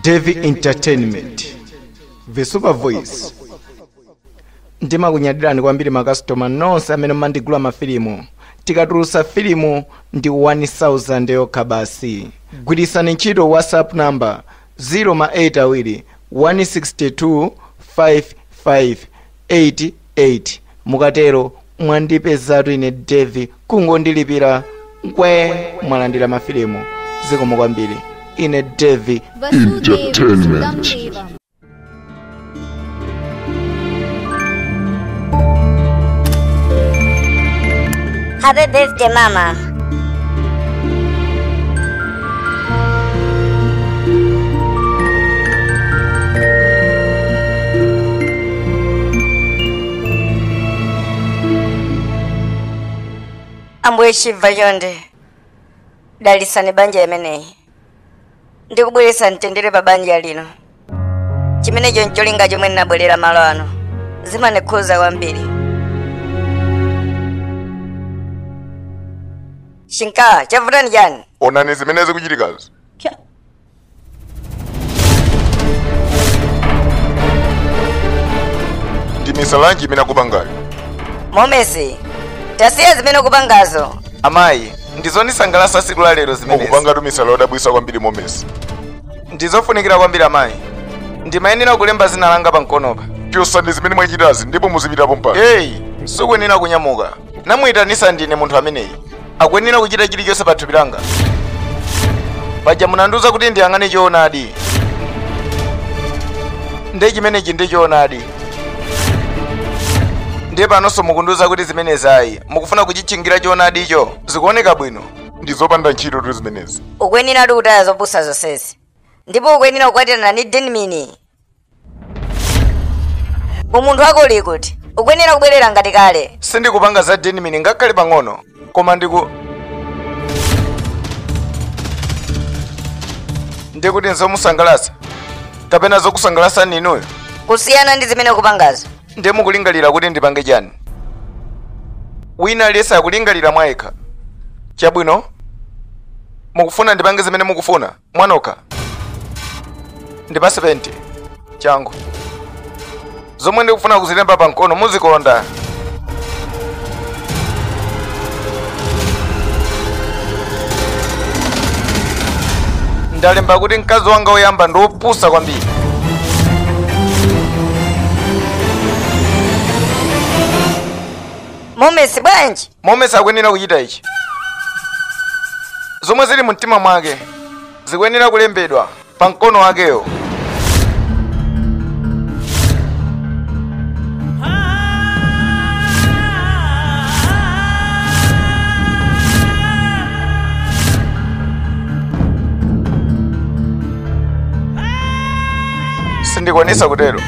Devi Entertainment, The Super Voice. Ndimakunyadirani kwambiri makasitoma nonse amene mumandigula mafilimu. Tikatulutsa filimu ndi 1000 yokha basi. Gwiritsani ntchito WhatsApp number 082 162 5588. Mukatero mwandipezatu ine Devi, kungondilipira nkwe mwalandira mafilimu. Zikomo kwambiri. Ine Devi Entertainment. Happy birthday, Mama. Ambuye Shiva chonde, dalisani banja imeneyi, ndikubweretsa mtendere pa banja lino. Chimenecho ncholinga chomwe ndinabwerera malo ano, zimanikhuza kwambiri. Shinka, chavutani chani? Onani zimene zikuchitikazi. Ndi misalanji imene akupangayo. Momesi, tasiya zimene ukupangazo. Amayi, ndizonisangalatsa tsiku la lero zimenezi. Mukupangatu misala yodabwitsa kwambiri Momesi. Ndizofunikira kwambiri amayi. Ndimayenera kulemba zina langa pa mkonopa. Chotsani zimene mwachitazi ndipo muzipitapo mpaka. Eyi, sikuyenera kunyamuka. Namuyitanisa ndine munthu ameneyi. Akuyenera kuchita chilichonse pa thupi langa. Paja munandiwuza kuti ndiyang'ane choonadi. Ndiye chimenechi ndi choonadi. Ndiye panonso mukundiwuza kuti zimenezi ayi. Mukufuna kuchitchingira choonadicho. Zikuoneka bwino. Ndizopanda ntchito tu zimenezi. Ukuyenera kutaya zopusa zonsezi. Ndipo ukuyenera kukwatirana ndi Denmini. Umunthu wako uli kuti ukuyenera kubwerera ngati kale. Sindikupanga za Denmini ngakhale pang'ono. Koma ndikuti nzomusangalatsa kapena zokusangalatsa ninuyo. Kusiyana ndi zimene ukupangazo. Ndiye mukulingalira kuti ndipange chani? Wina aliyense akulingalira mwa yekha. Chabwino, mukufuna ndipange zimene mukufuna mwanokha. Ndipase penti changu. Zomwe ndikufuna kuzilemba pa mkono muzikonda. Ndalemba kuti mkazi wanga woyamba ndi wopusa kwambiri. Momesi bwanji? Momesi akuyenera kuchita ichi. Zomwe zili mu mtima mwake zikuyenera kulembedwa pa mkono wakeyo. Sindikwanisa kutero.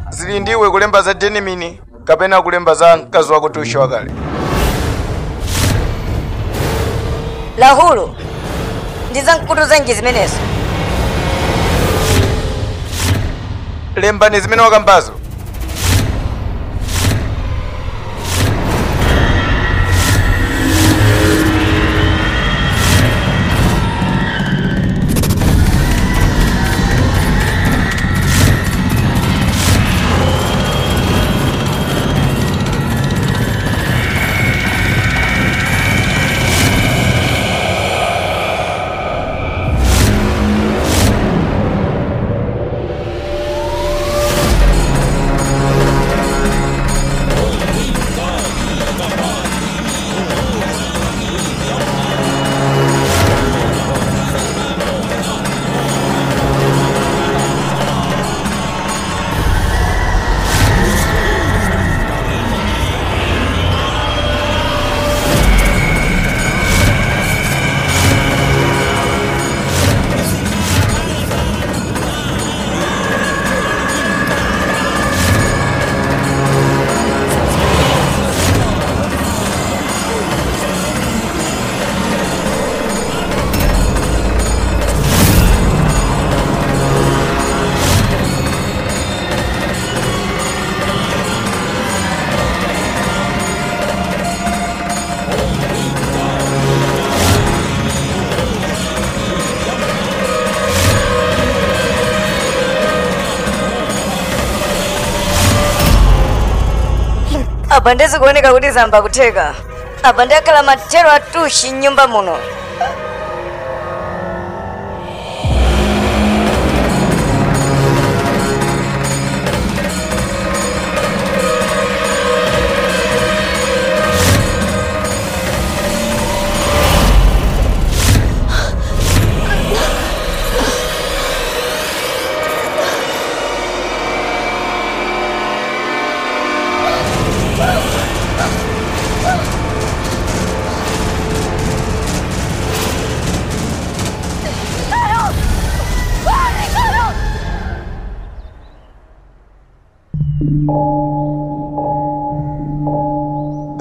Zili ndiwe kulemba za Denmini kapena kulemba za mkazi wako Tusha wakale. Lahulu, ndizankutu zanji zimenezo. Lembani zimene wakambazo. Apa ndizikuoneka kuti zamba kutheka. Apa ndakhala mathero atushi m'nyumba muno.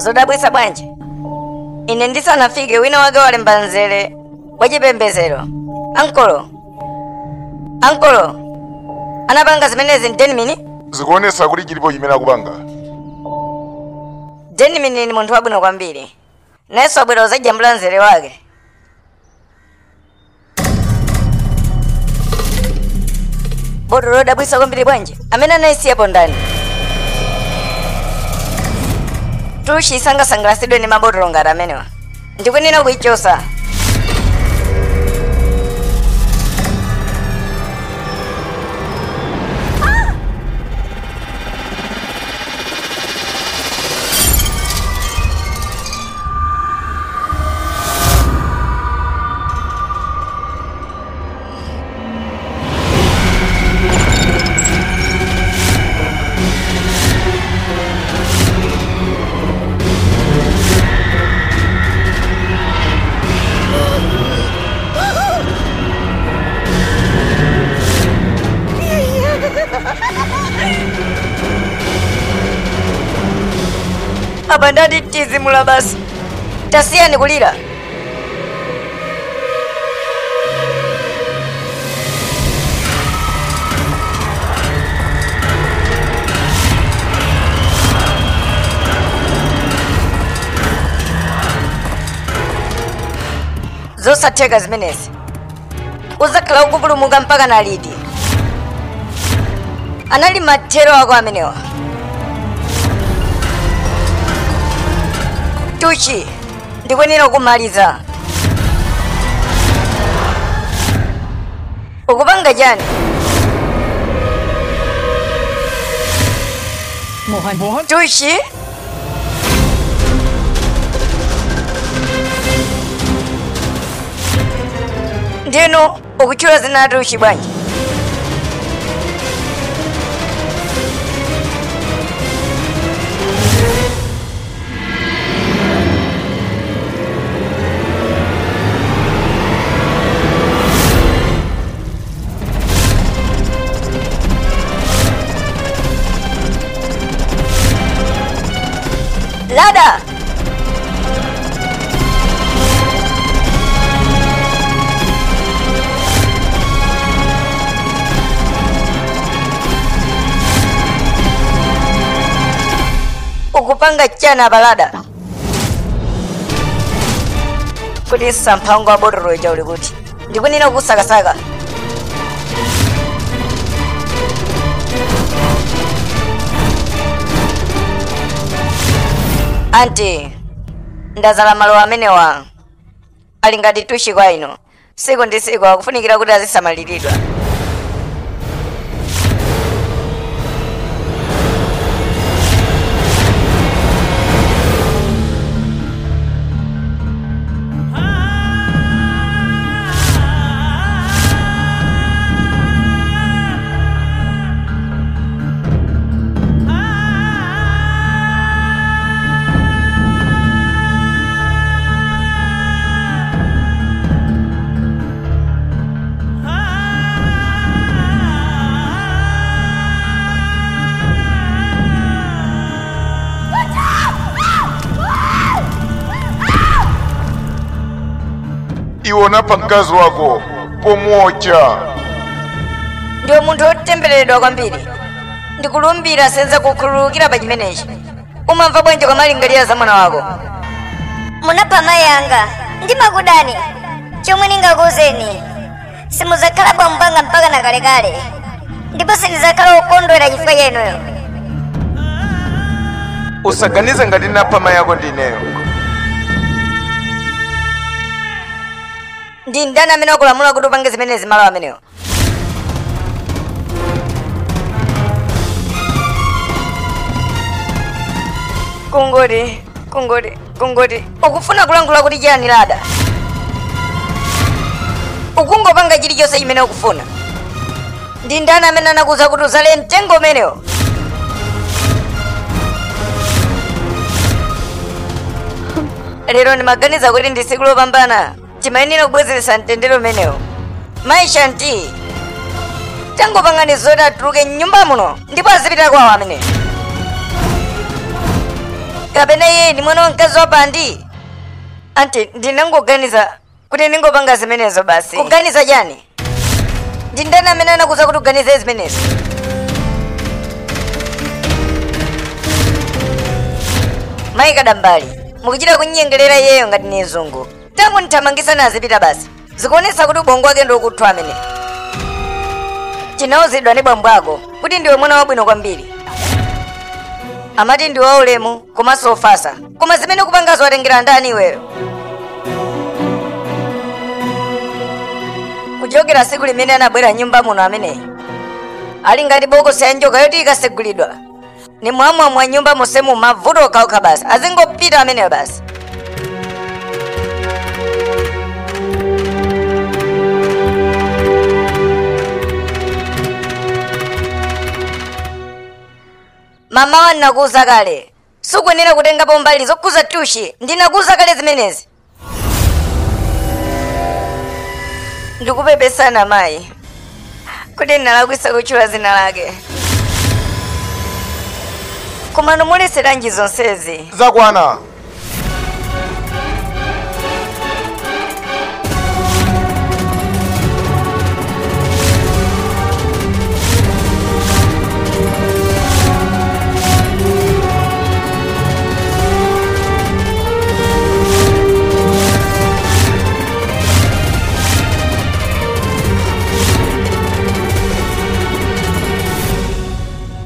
Zodabwitsa bwanji. Ine ndisanafike wina wake walemba mzere wachipembedzero. Ankolo, ankolo anapanga zimenezi Denmini? Zikuonesa kuti chilipo chimene akupanga. Denmini ni munthu wabwino kwambiri. Nayenso abwera uzajambula mzere wake. Botolo lodabwitsa kwambiri bwanji. Amene anayisiyapo ndani? Tushi sangasangalatsidwe ndi mabotolo ngati amenewa. Ndikunena kuichosa. Apa ndati tizimula basi. Tasiyani kulira. Zosatheka zimenezi. Uzakhala ukupulumuka mpaka na liti. Anali mathero ako amenewa. Tushi, ndikwenera kumaliza. Ukupanga chani? Mohan. Tushi? Ndino ukutchula zina Tushi bwanji? Lada! Ukupanga chana balada. Kuti samphango wa botolo ija uli kuti. Ndikunena kusakasaka. Anti, ndazala malo amenewa. Ali ngati Tushi kwa ino. Siku ndi siku akufunikira kuti azisamaliridwa. Iwe unapha mkazi wako pomwocha. Ndiwe munthu wotembereredwa kwambiri. Ndikulumbira senza kukhululukira pa chimenechi. Umamva bwanji kwamalingalira za mwana wako? Munapha mayi anga ndimakudani. Chomwe ningakuwuzeni, simudzakhala bwamupanga mpaka na kalekale, ndipo sindidzakhala wokondwera chifukwa cha inuyo. Usaganize ngati ndinapha mayi ako ndi ineyo. Ndi ndani amene wakulamula kuti upange zimenezi malo amenewo? Kungoti, kungoti, kungoti. Ukufuna kulankhula kuti chani Lada? Ukungopanga chilichonse chimene ukufuna. Ndi ndani amene anakuwuza kuti uzale mtengo umenewo? Lero ndimaganiza kuti ndi tsiku lopambana. Timayenera kubwezeretsa mtendere umenewo. Mayi Shanti, tangopangani zoti atuluke m'nyumba muno ndipo azipita kwawo amenewo. Kapena iye ndi mwana wa mkazi wa Pandi? Anti, ndinangoganiza kuti ndingopanga zimenezo basi. Kuganiza chani? Ndi ndani amene anakuwuza kuti uganize zimenezo? Mayi Kadambali, mukuchita kunyengerera iyeyo ngati ni mzungu. Tangu nthamangisana azipita basi. Zikuonetsa kuti ubongo wake ndi wokuthwa amene. Chinawuzidwa ndi bambo ako kuti ndiwe mwana wabwino kwambiri. Amati ndiwe waulemu komanso ofatsa. Koma zimene ukupangazo watengera ndani iweyo? Kuchokera tsiku limene anabwera nyumba muno ameneyi, ali ngati bokosi ya njoka yoti ikasegulidwa. Ni mwamwamwa nyumba mosemu mavuto okhaokha basi. Azingopita ameneyo basi. Mama ndinakuwuza kale. Sukuyenera kutengapo mbali zokhuza Tushi. Ndinakuwuza kale zimenezi. Ndikupepesana mayi kuti ndinalakwitsa kutchula dzina lake. Koma nomuleseranji zonsezi? Zakwana.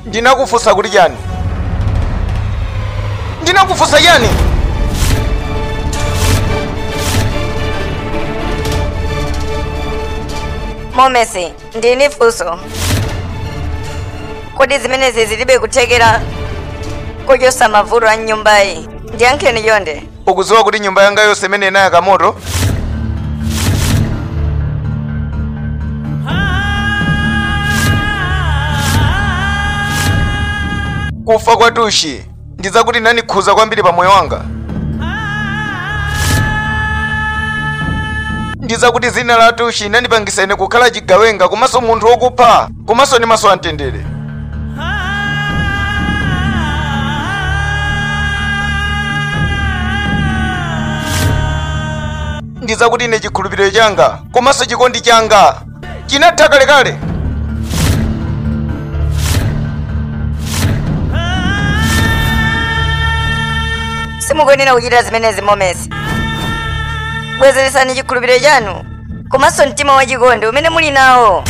Ndinakufunsa kuti chani? Ndinakufunsa chani? Momesi, ndini funso. Kodi zimenezi zilibe kuthekera kochotsa mavuto a nyumbayi? Ndiyankheni chonde. Ukudziwa kuti nyumba yanga yonse imene inayaka moto? Kufa kwa Tushi ndizakuti nanikhuza kwambiri pa moyo wanga. Ndizakuti zina la Tushi inandipangisa ine kukhala chigawenga komanso munthu wokupha komanso ndi maso amtendere. Ndizakuti ine chikhulupiriro changa komanso chikondi changa chinatha kalekale. Simukuyenera kuchita zimenezi Momesi. Bwezeresani chikhulupiriro chanu komanso mtima wachikondi umene muli nawo.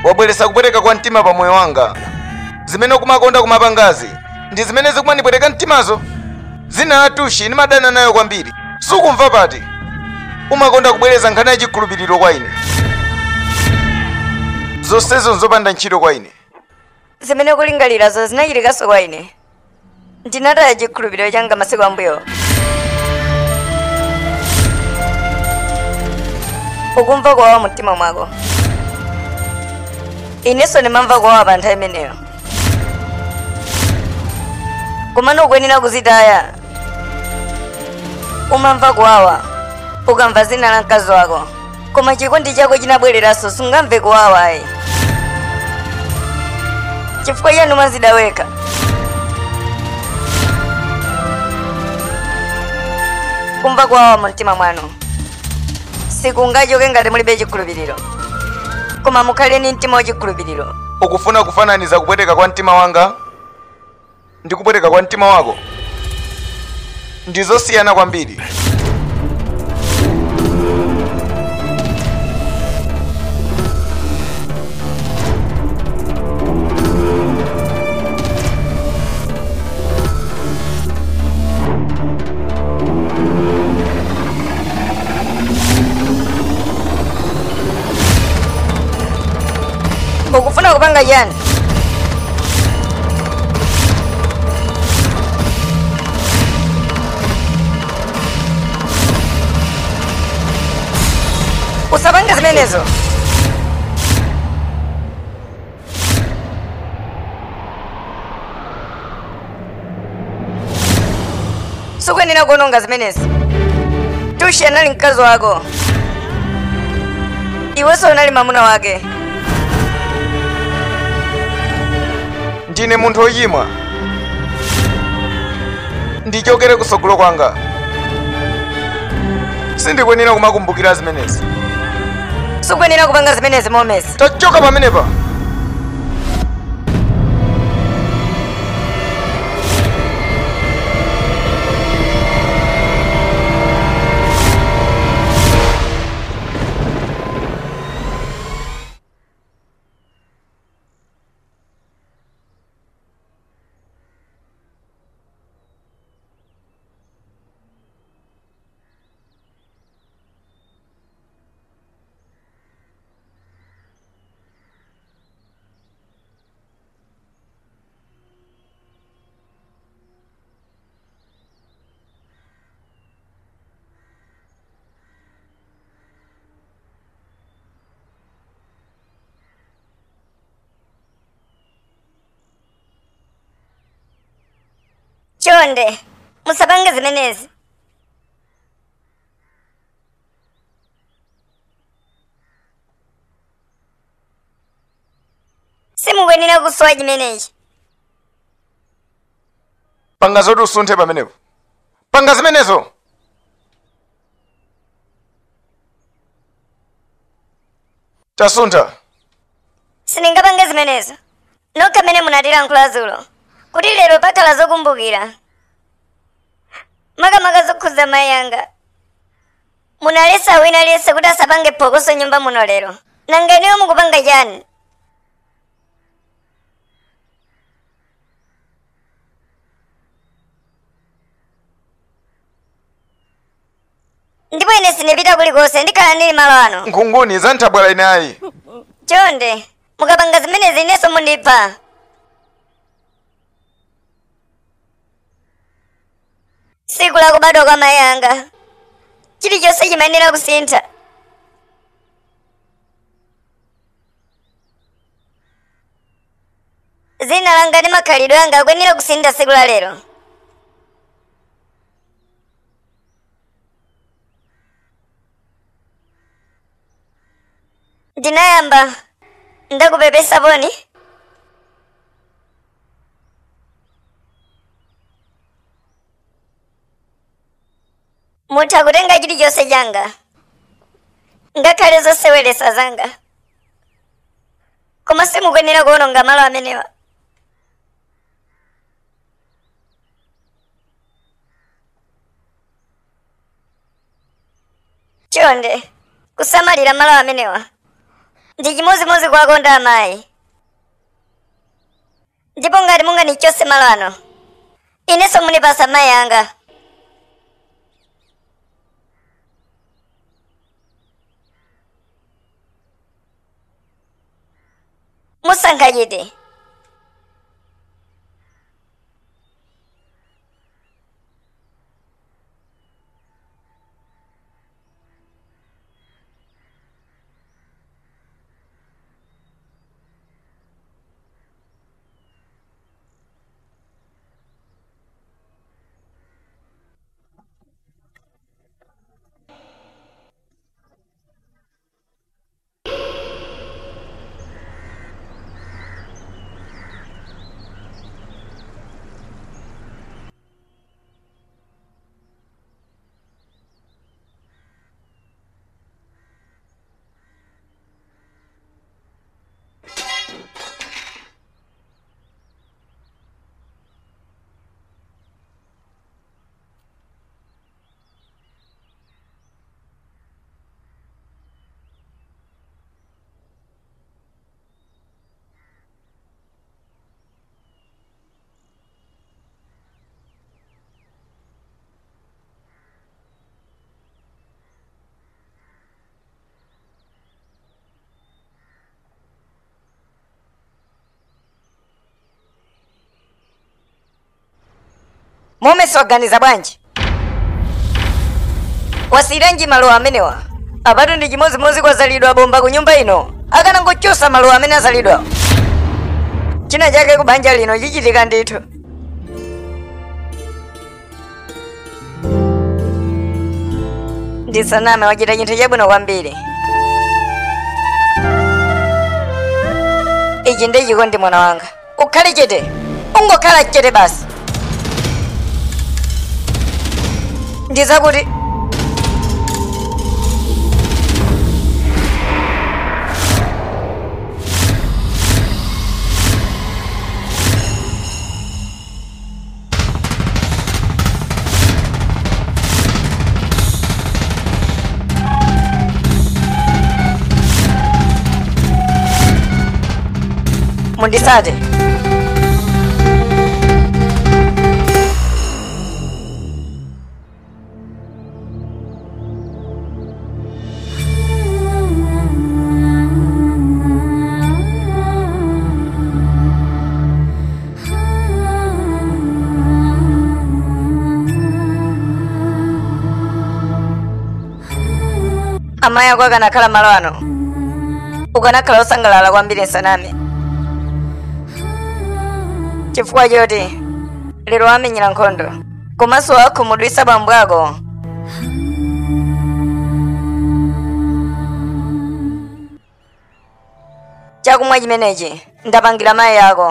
Wabweretsa kupweteka kwa mtima pa moyo wanga. Zimene ukumakonda kumapangazi ndi zimene zikumandipweteka mtimazo. Zina la Tushi ndimadana nayo kwambiri. Sukumva pati. Umakonda kubwereza nkhani ya chikhulupiriro kwa ine. Zonsezo nzopanda ntchito kwa ine. Zimene kulingalirazo zinachitikanso kwa ine. Ndinataya chikhulupiriro changa masiku ambuyo. Ukumva kuwawa mtima mwako. Inenso ndimamva kuwawa pa nthawi imeneyo. Komano ukuyenera kuzitaya. Umamva kuwawa ukamva zina la mkazi wako. Koma chikondi chako chinabwereranso, sungamve kuwawa ayi. Chifukwa chani umazida wekha? Kumva kuwawa mu mtima mwanu sikungachoke ngati mulibe chikhulupiriro. Koma mukhale ndi mtima wachikhulupiriro. Ukufuna kufananiza kupweteka kwa mtima wanga ndi kupweteka kwa mtima wako? Ndizosiyana kwambiri. Ukupanga chani? Usapange zimenezo. Sukuyenera kuononga zimenezi. Tushi anali mkazi wako. Iwenso unali mamuna wake. Ndine munthu wochimwa. Ndichokere kusogolo kwanga. Sindikuyenera kumakumbukira zimenezi. Sukuyenera kupanga zimenezi momesi. Tachoka pamenepa. Chonde, musapange zimenezi. Simukuyenera kusowa chimenechi. Panga zoti usunthe pamenepo. Panga zimenezo. Tasuntha. Sindingapange zimenezo. Nokha amene munatilankhula dzulo kuti lero pakhala zokumbukira. Makamaka zokhudza mayi anga. Munaletsa wina aliyense kuti asapange phokoso nyumba muno lero. Nanga inuyo mukupanga chani? Ndipo ine sindipita kulikonse, ndikhala ndili malo ano. Nkhunguni za nthabwala inayi. Chonde, mukapanga zimenezi inenso mundipha. Tsiku la kubadwa kwa mayi anga, chilichonse chimayenera kusintha. Dzina langa ndi makhalidwe anga akuyenera kusintha tsiku la lero. Ndinayamba ndakupepesa poni. Mutha kutenga chilichonse changa, ngakhale zoseweretsa zanga, koma simukuyenera kuwononga malo amenewa. Chonde, kusamalira malo amenewa ndi chimodzimodzi kuwakonda amayi. Ndipo ngati mungandichotse malo ano, inenso mundipatsa mayi anga. Musankha chiti? Momesi waganiza bwanji? Wasiranji maluwa amenewa. Apatu ndi chimodzimodzi kwazalidwa bomba ku nyumba ino. Akanangochosa maluwa amene azalidwa. China chake ku banja lino chichitika ndithu. Ndisaname wachita chinthu chabwino kwambiri. Ichi ndi chikondi mwana wanga. Ukhale chete. Ungokhala chete basi. Ndizakuti mundisate. Amayi ako akanakhala malo ano, ukanakhala osangalala kwambiri nsaname. Chifukwa choti lero amenyera nkhondo komanso akhumudwitsa bambo ako. Chakumwa chimenechi ndapangira mayi ako.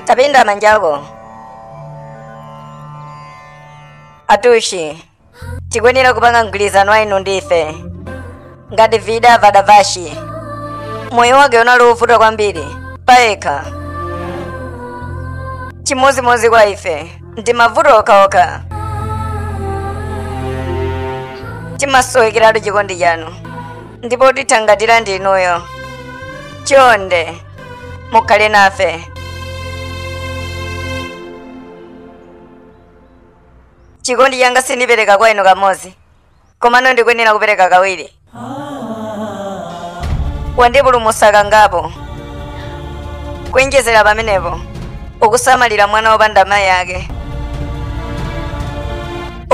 Tapinda manjago. Atushi, tikuyenera kupanga mgwirizano wa inu ndife. Ngati vida vadavashi. Moyo wake unali wovuta kwambiri payekha. Chimodzimodzi kwa ife ndi mavuto okhaokha. Timasowekeratu chikondi chanu ndipo tithangatira ndi inuyo. Chonde mukhale nafe. Chikondi changa sindipereka kwa inu kamodzi, komano ndikuyenera kupereka kawiri. Wandipulumutsa kangapo. Kuonjezera pamenepo, ukusamalira mwana wopanda mayi ake.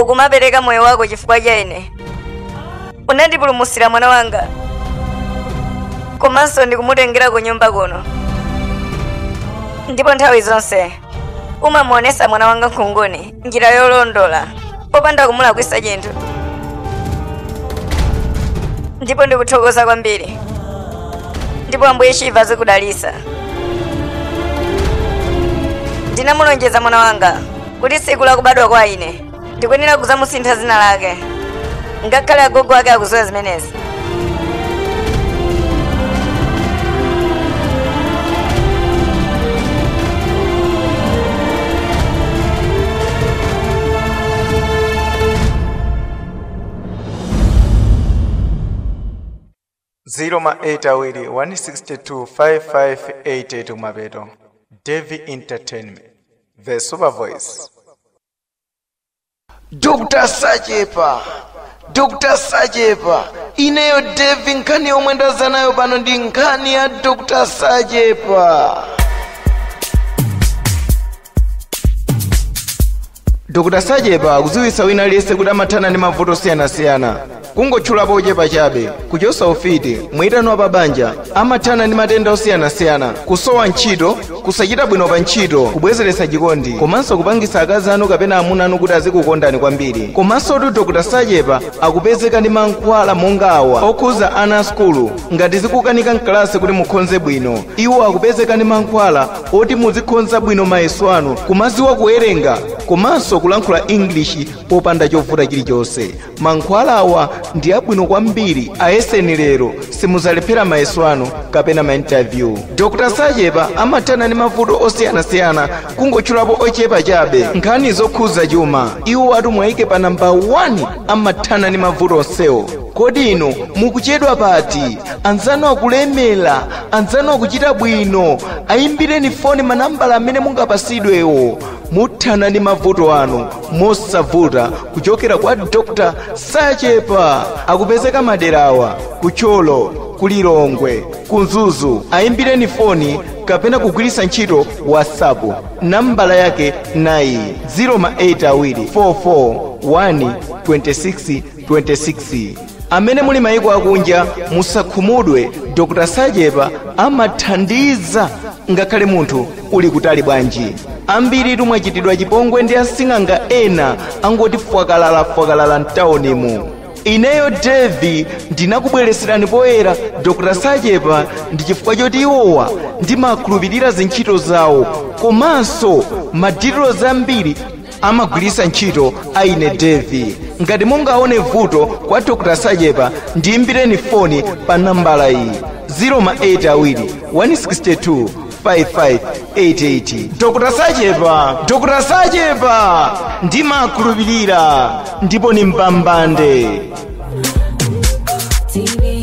Ukumapereka moyo wako chifukwa cha ine. Unandipulumutsira mwana wanga, komanso ndikumutengera ku nyumba kuno. Ndipo nthawi zonse umamuonesa mwana wanga nkhunguni njira yolondola popanda kumulakwitsa chinthu. Ndipo ndikuthokoza kwambiri. Ndipo Ambuye Shiva azikudalitsa. Ndinamulonjeza mwana wanga kuti tsiku la kubadwa kwa ine ndikuyenera kudzamusintha dzina lake, ngakhale agogo ake akudziwa zimenezi. Zero ma 8 awiri 162 5588 mapeto. Davy Entertainment, the Super Voice. Dr. Sachepa, Dr. Sachepa, ineyo Davy nkhani yomwe ndaza nayo pano ndi nkhani ya Dr. Sachepa. Dr. Sachepa akudziwitsa wina aliyense kuti amathana ndi mavuto osiyanasiyana. Kungotchulapo ochepa chabe, kuchotsa ufiti, mwitano wa pabanja, amathana ndi matenda osiyanasiyana, kusowa ntchito, kusachita bwino pa ntchito, kubwezeretsa chikondi, komanso kupangitsa akazi anu kapena amuna anu kuti azikukondani kwambiri. Komanso tu Dr. Sachepa akupezeka ndi mankhwala monga awa okhuza ana a sukulu ngati zikukanika mkalasi kuti mukhonze bwino. Iwo akupezeka ndi mankhwala oti muzikhonza bwino mayeso anu, kumadziwa kuwerenga komanso kulankhula English popanda chovuta chilichonse. Mankhwala awa ndi abwino kwambiri, ayeseni lero simudzalephera mayeso anu kapena ma interview. Dr. Sachepa amathana ndi mavuto osiyanasiyana, kungotchulapo ochepa chabe. Nkhani zokhuza chuma, iwo atu mwayike pa namba 1, amathana ndi mavuto onsewo. Kodi inu mukuchedwa pati? Anzanu akulemera, anzanu akuchita bwino. Ayimbireni foni manambala amene mungapasidwewo, muthana ndi mavuto anu mosavuta kuchokera kwa Dr. Sachepa. Akupezeka maderawa: Kutcholo, Kulilongwe, Kunzuzu. Ayimbireni foni kapena kugwiritsa ntchito WhatsApp. Nambala yake nayi: 082 44 1 26 26. Amene muli mayiko akunja, musakhumudwe. Dr. Sachepa amathandiza ngakhale munthu uli kutali bwanji. Ambiri tumwachitidwa chipongwe ndi asing'anga ena angoti fwakalala fwakalala mtaunimu. Ineyo Devi ndinakubwereserani poyera Dr. Sachepa ndi chifukwa choti iwowa ndimakhulupirira zintchito zawo, komanso madililo zambiri amagwiritsa ntchito aine Devi. Ngati mungaone vuto kwa Dr. Sachepa, ndiyimbireni foni pa nambala iyi: 082 162 5588. Dr. Sachepa, Dr. Sachepa, ndimakhulupirira ndipo ni mbambande. TV.